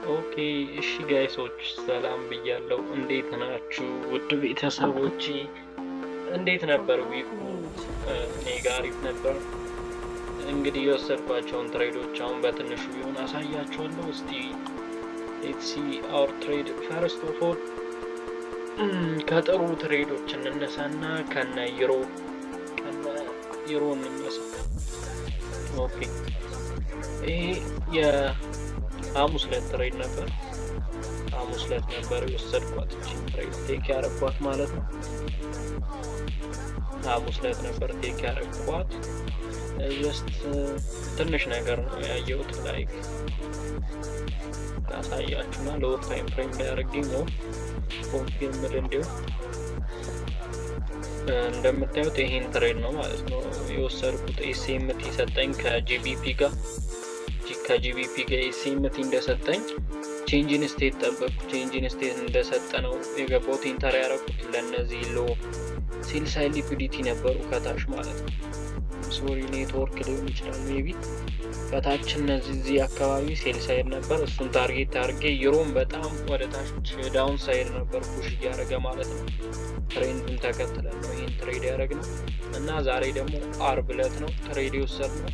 Okay፣ እሺ guys ኦች፣ ሰላም ብያለው። እንዴት ናችሁ ውድ ቤተሰቦቼ? እንዴት ነበር week ኡ? እኔ ጋር አሪፍ ነበር። እንግዲህ የወሰድኳቸውን trade ኦች አሁን በትንሹ ቢሆን አሳያችኋለሁ። እስቲ let's see our trade። First of all ከጥሩ trade ኦች እንነሳና ከነ ዩሮ እንነሳ። Okay፣ ይሄ የሐሙስ ዕለት trade ነበር። ሐሙስ ዕለት ነበር የወሰድኳት፣ እቺን trade take ያረኳት ማለት ነው። ሐሙስ ዕለት ነበር take ያረኳት። Just ትንሽ ነገር ነው ያየሁት። Like ላሳያችሁና lower time frame ላይ አድርጌ more confirmed እንዲሁም እንደምታዩት ይሄን trade ነው ማለት ነው የወሰድኩት። SMT ሰጠኝ ከ GBP ጋር። ከ GBP ጋር SMT እንደሰጠኝ change in state ጠበቅኩ። Change in state እንደሰጠ ነው የገባሁት፣ enter ያደረኩት። ለእነዚህ low sell side liquidity ነበሩ ከታች ማለት ነው። Sorry፣ network ሊሆን ይችላል maybe። ከታች እነዚህ እዚህ አካባቢ sell side ነበር። እሱን target አድርጌ ዩሮም በጣም ወደ ታች down side ነበር push እያደረገ ማለት ነው። Trend ኡን ተከትለን ነው ይህን trade ያደረግነው እና ዛሬ ደግሞ አርብ ዕለት ነው trade የወሰድነው።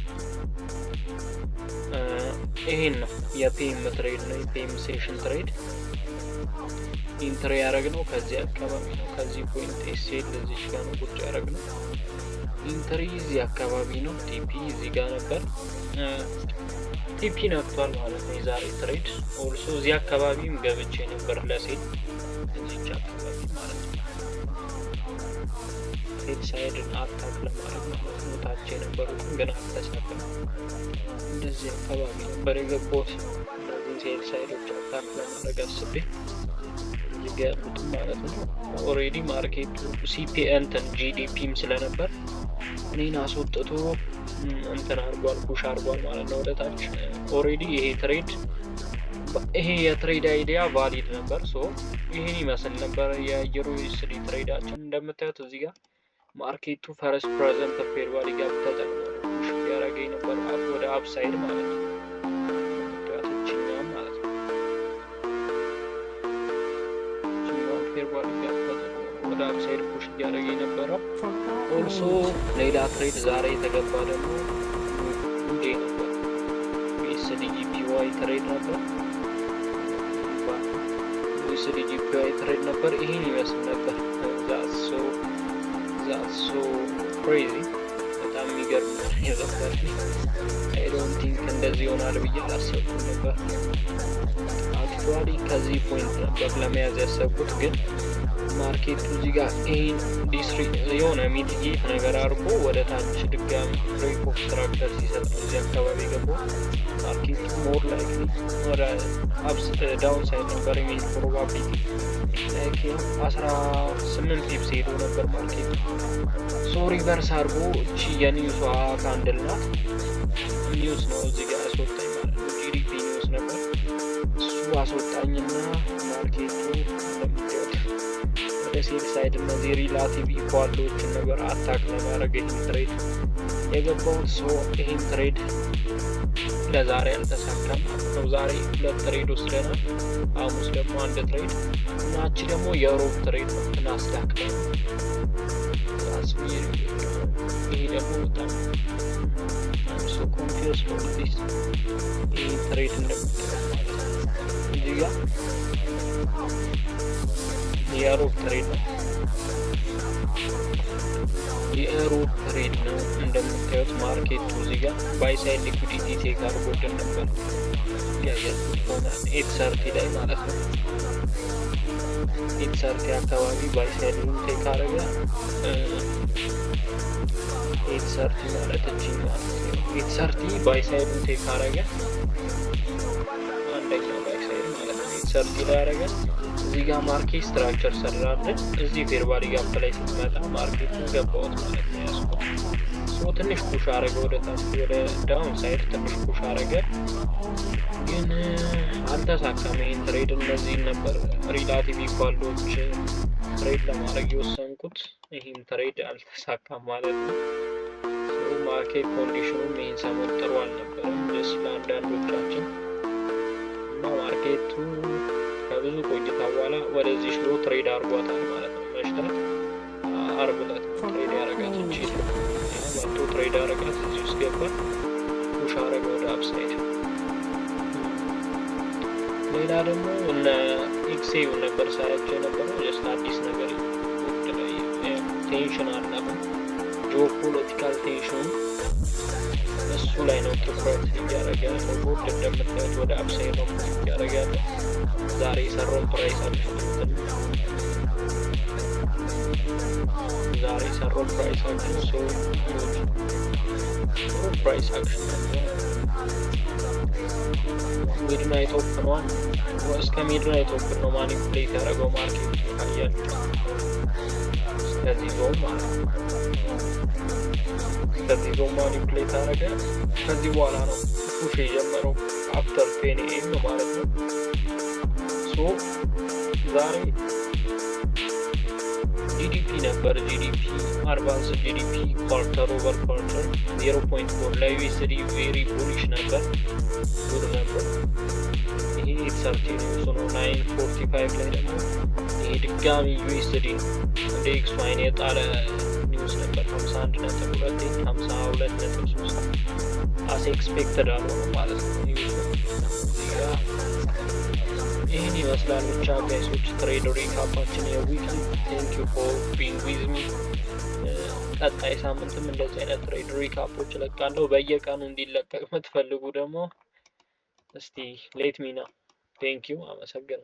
ይሄን ነው፣ የ PM trade ነው፣ የ PM session trade። Entry ያደረግነው ከዚህ አካባቢ ነው። ከዚህ point SL እዚች ጋር ነው ቁጭ ያደረግነው። Entry እዚህ አካባቢ ነው። TP እዚህ ጋር ነበር። TP ነክቷል ማለት ነው የዛሬ trade። Also እዚህ አካባቢም ገብቼ ነበር ለ sell፣ እዚች አካባቢ ማለት ነው። Sell side ን attack ለማድረግ ማለት ነው። ታች የነበሩትን ግን አልተሳካም። እንደዚህ አካባቢ ነበር የገባሁት። እነዚህን sell side ኦች attack ለማድረግ አስቤ እዚህ ጋ ያሉትን ማለት ነው። Already market ኡ CPI እንትን GDP ም ስለነበር እኔን አስወጥቶ እንትን አድርጓል፣ push አድርጓል ማለት ነው ወደ ታች። Already ይሄ trade፣ ይሄ የ trade idea valid ነበር። So ይህን ይመስል ነበር የ EURUSD trade ኣችን። እንደምታዩት እዚህ ጋር market ኡ first present fair value gap ተጠቅሞ push እያደረገኝ ነበር ወደ upside ማለት ነው። እንደምታዩት እችኛዋን ማለት ነው። እችኛዋን fair value gap ተጠቅሞ ወደ upside push እያደረገ የነበረው። Also ሌላ trade ዛሬ የተገባ ደግሞ እንዴ ነበር፣ USDJPY trade ነበር። USDJPY trade ነበር። ይህን ይመስል ነበር። That's so crazy። በጣም የሚገርም ነበር። I don't think እንደዚህ ይሆናል ብዬ አላሰብኩም ነበር። Actually ከዚህ point ነበር ለመያዝ ያሰብኩት፣ ግን market ኡ እዚህ ጋር ይህን ዲስሪ የሆነ mitigate ነገር አድርጎ ወደ ታች ድጋሚ break of structure ሲሰጥ ነው እዚህ አካባቢ የገባው። Market ኡ more likely ወደ down side ነበር የሚሄድ probability፣ like 18 pips ሄዶ ነበር market ኡ። So reverse አድርጎ እቺ የ news ዋ candle ናት። News ነው እዚህ ጋር ያስወጣኝ ማለት ነው። GDP news ነበር፣ እሱ አስወጣኝና market ኡ እንደምታዩት ወደ sell side እነዚህ relative equal low ኦችን ነበር attack ለማድረግ ይህን trade የገባሁት። So ይህን trade ለዛሬ አልተሳካም ማለት ነው። ዛሬ ሁለት trade ወስደናል። ሐሙስ ደግሞ አንድ trade እና እቺ ደግሞ የሮብ trade ነው፣ ናስዳክ ላይ ነው። ይሄ ደግሞ በጣም so confuse for this። ይህ trade እንደምታዩት ማለት ነው። እዚህ ጋር የሮብ trade ነው። የሮብ trade ነው። እንደምታዩት market ኡ እዚህ ጋር buy side liquidity take አድርጎልን ነበር፣ ያያችሁት ከሆነ 8:30 ላይ ማለት ነው። 8:30 አካባቢ buy side take አደረገ። 8:30 ማለት እቺ ማለት ነው። 8:30 buy side ኡን take አደረገ። አንደኛው buy side ማለት ነው። 8:30 ላይ አደረገ። እዚህ ጋር market structure ሰራለን። እዚህ fair value gap ላይ ስትመጣ market ኡን ገባሁት ማለት ነው፣ ያዝኩት። So ትንሽ push አረገ ወደ ታች፣ ወደ down side ትንሽ push አረገ፣ ግን አልተሳካም። ይሄን trade እነዚህን ነበር relative equal low ኦች trade ለማድረግ የወሰንኩት። ይህም trade አልተሳካም ማለት ነው። Market condition ኑም ይህን ሰሞን ጥሩ አልነበረም፣ ደስ ለአንዳንዶቻችን እና እና market ኡ ከብዙ ቆይታ በኋላ ወደዚህ low trade አድርጓታል ማለት ነው። መሽታት አርብ ዕለት ነው trade ያደረጋት። እቺ መጥቶ trade ያደረጋት፣ እዚህ ውስጥ ገባ፣ push አረገ ወደ upside። ሌላ ደግሞ እነ XAU ነበር ሳያቸው የነበረው። Just አዲስ ነገር ላይ tension አለ አሁን፣ geopolitical tension ኑ እሱ ላይ ነው ትኩረት እያደረገ ያለው። Gold እንደምታዩት ወደ upside ነው push እያደረገ ያለው። ዛሬ የሰራውን price action፣ ዛሬ የሰራው price action so ጥሩ price action ነበር። Midnight open ኗን እስከ midnight open ነው manipulate ያደረገው market ካያችሁ፣ እስከዚህ ዞን ማለት ነው። እስከዚህ zone manipulate አደረገ። ከዚህ በኋላ ነው push የጀመረው after 10 AM ማለት ነው። So ዛሬ GDP ነበር። GDP advance GDP quarter over quarter 0.4፣ ለ USD very bullish ነበር፣ good ነበር። ይሄ 8:30 news ነው። 9:45 ላይ ደግሞ ይሄ ድጋሚ USD እንደ XY ን የጣለ news ነበር። 51.2፣ 52.3፣ as expected አልሆነም ማለት ነው news ኡ። እዚህ ጋር ይህን ይመስላል ብቻ guys ኦች trade recap ኣችን የ weekly። Thank you for being with me። ቀጣይ ሳምንትም እንደዚህ አይነት trade recap ኦች እለቃለሁ። በየቀኑ እንዲለቀቅ የምትፈልጉ ደግሞ እስቲ let me know። Thank you፣ አመሰግናለሁ።